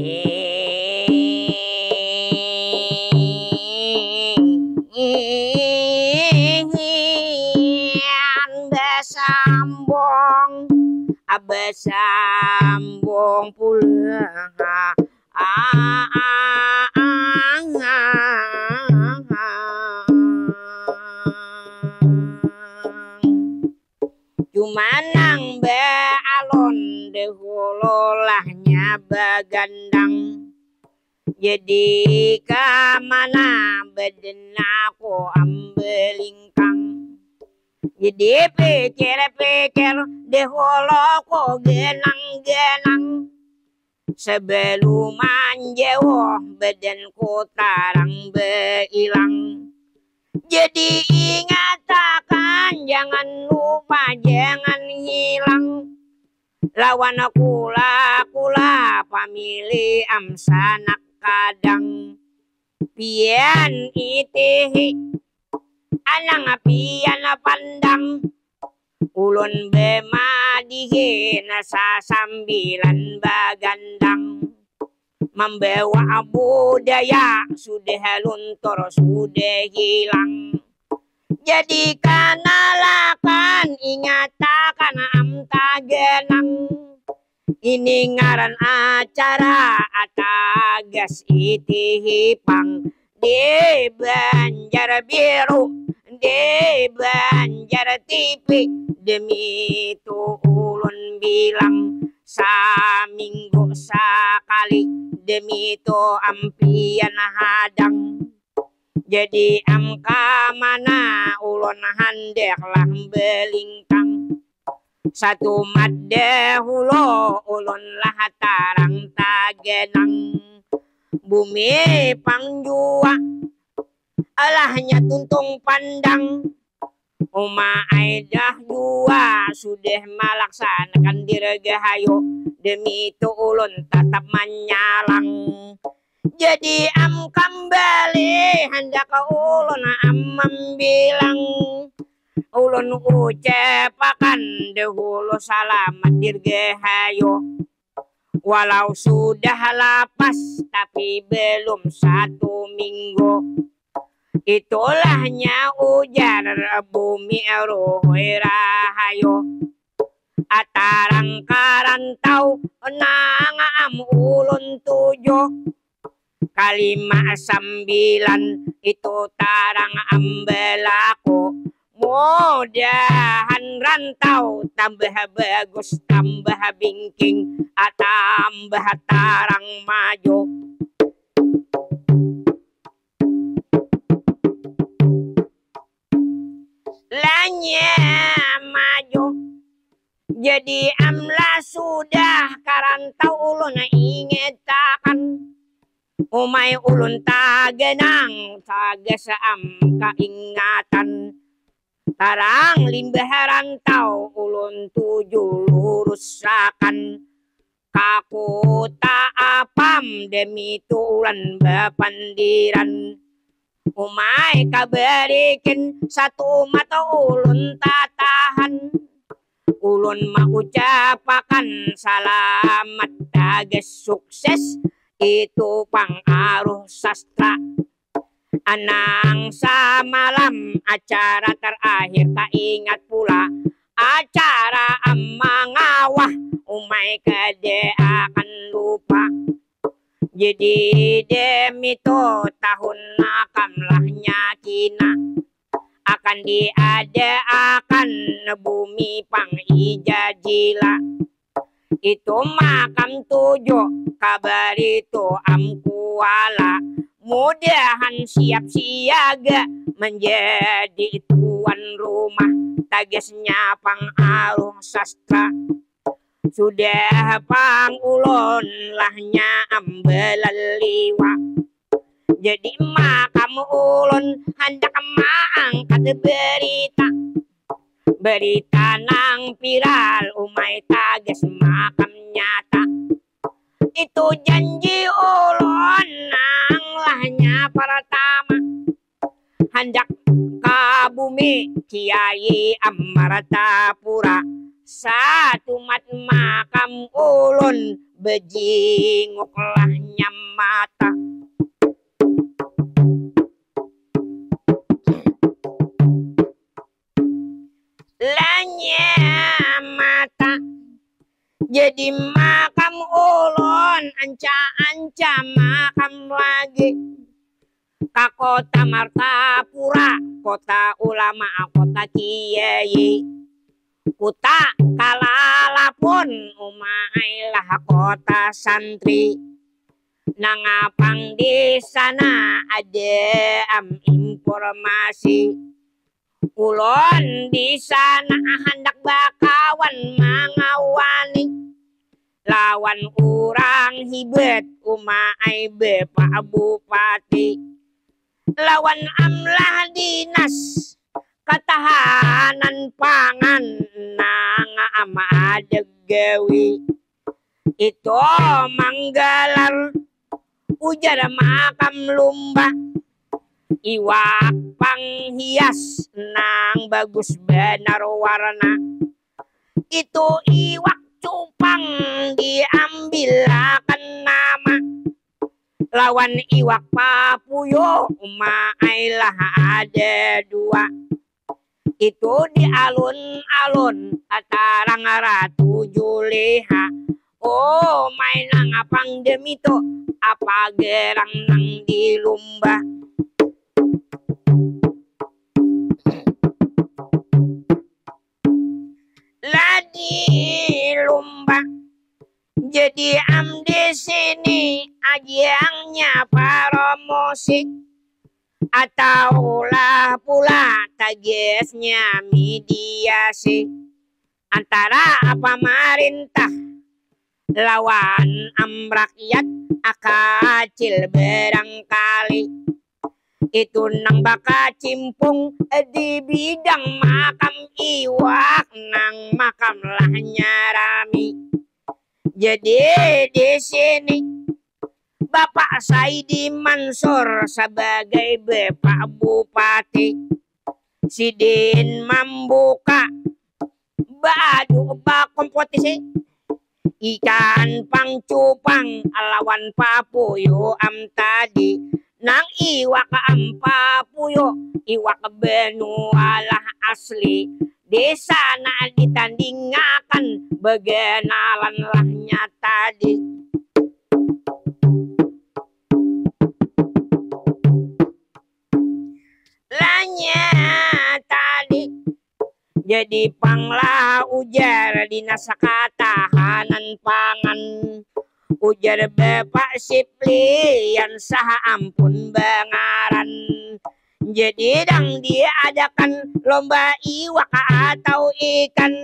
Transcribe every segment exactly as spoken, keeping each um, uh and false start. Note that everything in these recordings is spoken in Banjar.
Ian basambung, basambung pulang. Cuma nang baalun dahulu lahnya bagandang. Jadi ka mana badan aku am balingkang. Jadi pikir-pikir dahulu ku ganang-ganang. Sabaluman jauh badanku tarang bailang. Jadi ingatakan jangan lupa jangan hilang. Lawan kula-kula pamili am sanak kadang. Pian itihi anang pian pandang. Ulun bamadihi nasa sambilan bagandang. Mambawa budaya sudah luntur sudah hilang. Jadi kanalakan ingatakan am taganang. Ini ngaran acara atagas itihipang di Banjar Biru, di Banjar T V. Demi itu ulun bilang saminggu sakali, demi itu am pian hadang. Jadi am ka mana ulun handaklah balingkang. Satumat dahulu ulun lah tarang taganang. Bumi pang jua alahnya tuntung pandang. Uma Aidah jua sudah malaksanakan dirgahayu. Demi itu ulun tatap manyalang. Jadi am kambali handak ulun am mambilang. Ulun ucapakan dahulu salamat dirgahayu. Walau sudah lapas tapi belum satu minggu. Itulahnya ujar bumi ruhui rahayu. Atarang karantau nang am ulun tuju. Kalima sambilan itu tarang am balaku. Mudahan rantau tambah bagus, tambah bingking, tambah tarang maju. Lanya maju. Jadi am lah sudah karantau ulun ingatakan. Umai ulun taganang tagas am kaingatan. Tarang limbah rantau ulun tuju lurusakan. Ka kuta apam demi tulan bapandiran. Umai kabarikin satumat ulun tatahan. Ulun maucapakan salamat tagas sukses itu pangaruh sastra. Anang samalam acara tarakhir taingat pula acara am mangawah umai kada akan lupa. Jadi demi tu tahun akam lahnya kina akan diadaakan bumi pang ijajila. Itu makam tuju kabari tu am kuala. Mudahan siap siaga menjadi tuan rumah tagasnya pangaruh sastra. Sudah pang ulun lahnya am balaliwa. Jadi makam ulun handak maangkat berita. Berita nang viral umai tagas makam nyata. Itu janji ulun nang lahnya pertama. Handak ka bumi Kiai Amartapura. Satumat makam ulun bejinguk lahnya mata. Lanya mata. Jadi makam ulun anca-anca makam lagi. Ka kota Martapura, kota ulama, kota kiai. Kuta kalalapun, uma ai lah kota santri. Nangapang di sana ada am informasi. Ulun di sana handak bakawan mangawani lawan urang hibat, uma ai Bapak Bupati. Lawan am lah dinas katahanan pangan nang am ada gawi. Itu manggalar ujar makam lumba. Iwak panghias nang bagus banar warna. Itu iwak cupang diambilakan nama. Lawan iwak papuyu, uma ai lah ada dua. Itu di alun-alun, tarang Ratu Juleha. Oh, main nang apang demi tu, apa gerang nang di lumba. Ladi lumba. Jadi am di sini ajangnya promosi. Ataulah pula tagasnya mediasi antara pamarintah lawan am rakyat, akacil barangkali. Itu nang bakacimpung di bidang makam iwak nang makam lahnya rami. Jadi di sini Bapak Saidi Mansur sabagai Bapak Bupati, sidin mambuka baadu bakompetisi ikan pangcupang lawan papuyu am tadi. Nang iwak am papuyu, iwak banua lah asli. Di sana ditandingakan baganalan lahnya tadi. Lanya tadi. Jadi panglah ujar dinas katahanan pangan. Ujar Bapak Siplian saha ampun bangaran. Jadi dang diadakan lomba iwak atau ikan.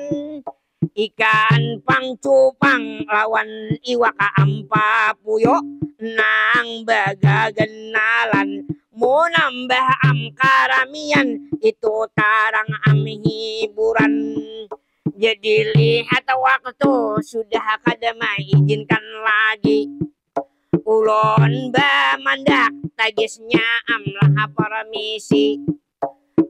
Ikan pangcupang lawan iwak am papuyu nang bagaganalan. Munambah am karamian itu tarang am hiburan. Jadi lihat waktu sudah kada maizinkan lagi. Ulun bamandak tagisnya am lah permisi.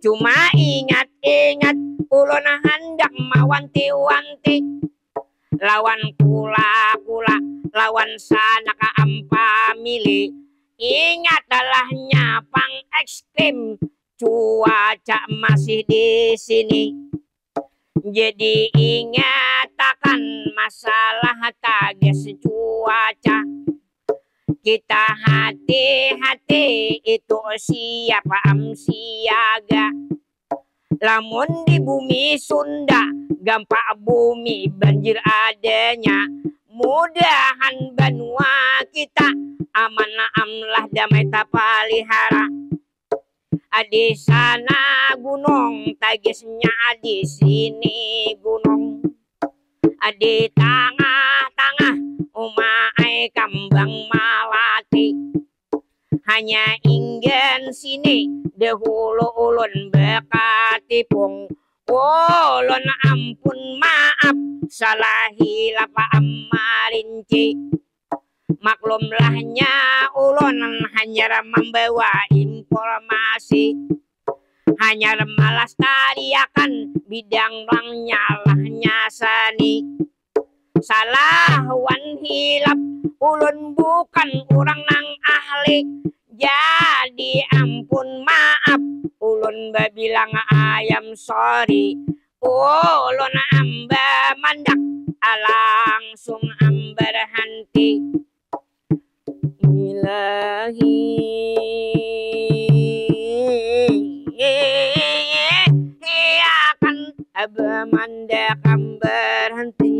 Cuma ingat-ingat ulun handak mawanti-wanti lawan kula-kula, lawan sanak am pamili. Ingat lahnya pang ekstrim cuaca masih di sini. Jadi ingatakan masalah tagas cuaca. Kita hati-hati itu siap am siaga. Lamun di bumi Sunda, gampa bumi banjir adanya. Mudahan banua kita aman am lah damai tapalihara. Di sana gunung, tagisnya di sini gunung. Di tangah-tangah uma ai kambang malati. Hanya inggan sini dahulu ulun bakatipung. Ulun ampun maaf salah hilap am marinci. Maklumlahnya ulun hanyar mambawa informasi. Hanyar malastariakan bidang nang nyalahnya sani. salah wan hilap. Ulun bukan urang nang ahli, jadi ampun maaf. Ulun babilang ayam sorry. Ulun amba mandak, langsung ambar hanti. Ilahi, iya kan, aba mandak ambar hanti.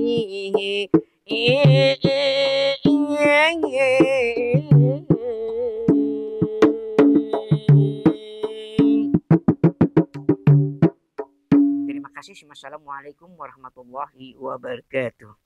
Terima kasih. Wassalamualaikum warahmatullahi wabarakatuh.